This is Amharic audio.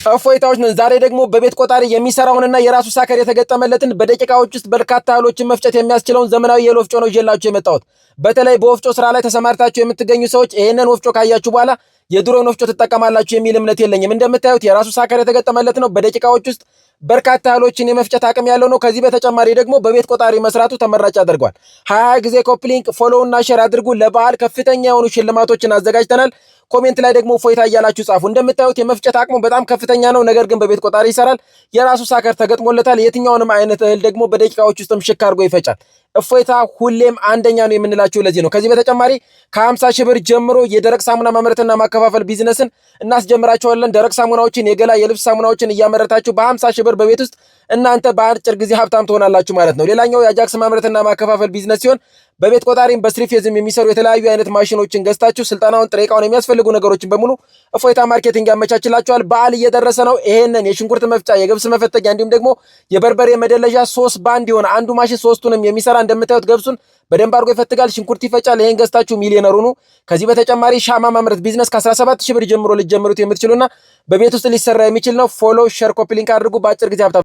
እፎይታዎች ነን። ዛሬ ደግሞ በቤት ቆጣሪ የሚሰራውንና የራሱ sucker የተገጠመለትን፣ በደቂቃዎች ውስጥ በርካታ እህሎችን መፍጨት የሚያስችለውን ዘመናዊ የእህል ወፍጮ ነው ይዤላችሁ የመጣሁት። በተለይ በወፍጮ ስራ ላይ ተሰማርታችሁ የምትገኙ ሰዎች ይህንን ወፍጮ ካያችሁ በኋላ የድሮን ወፍጮ ትጠቀማላችሁ የሚል እምነት የለኝም። እንደምታዩት የራሱ sucker የተገጠመለት ነው። በደቂቃዎች ውስጥ በርካታ እህሎችን የመፍጨት አቅም ያለው ነው። ከዚህ በተጨማሪ ደግሞ በቤት ቆጣሪ መስራቱ ተመራጭ ያደርገዋል። 20 ጊዜ copy link፣ follow እና share አድርጉ። ለበዓል ከፍተኛ የሆኑ ሽልማቶችን አዘጋጅተናል። Comment ላይ ደግሞ እፎይታ እያላችሁ ጻፉ። እንደምታዩት የመፍጨት አቅሙ በጣም ከፍተኛ ነው። ነገር ግን በቤት ቆጣሪ ይሰራል። የራሱ sucker ተገጥሞለታል። የትኛውንም አይነት እህል ደግሞ በደቂቃዎች ውስጥም ሽክ አድርጎ ይፈጫል። እፎይታ ሁሌም አንደኛ ነው የምንላችሁ ለዚህ ነው። ከዚህ በተጨማሪ ከ50 ሺህ ብር ጀምሮ የደረቅ ሳሙና ማምረትና ማከፋፈል ቢዝነስን እናስጀምራቸዋለን። ደረቅ ሳሙናዎችን፣ የገላ የልብስ ሳሙናዎችን እያመረታችሁ በ50 ሺህ ብር በቤት ውስጥ እናንተ በአጭር ጊዜ ሀብታም ትሆናላችሁ ማለት ነው። ሌላኛው የአጃክስ ማምረትና ማከፋፈል ቢዝነስ ሲሆን በቤት ቆጣሪም በ three phase ም የሚሰሩ የተለያዩ አይነት ማሽኖችን ገዝታችሁ ስልጠናውን፣ ጥሬ ዕቃውን፣ የሚያስፈልጉ ነገሮችን በሙሉ እፎይታ ማርኬቲንግ ያመቻችላችኋል። በዓል እየደረሰ ነው። ይሄንን የሽንኩርት መፍጫ፣ የገብስ መፈተጊያ እንዲሁም ደግሞ የበርበሬ መደለዣ ሶስት ባንድ የሆነ፣ አንዱ ማሽን ሶስቱንም የሚሰራ፣ እንደምታዩት ገብሱን በደንብ አድርጎ ይፈትጋል፣ ሽንኩርት ይፈጫል። ይሄን ገዝታችሁ ሚሊዮነር ሁኑ። ከዚህ በተጨማሪ ሻማ ማምረት ቢዝነስ ከ17 ሺህ ብር ጀምሮ ልትጀምሩት የምትችሉና በቤት ውስጥ ሊሰራ የሚችል ነው። Follow፣ share፣ copy link አድርጉ። በአጭር ጊዜ ሀብታም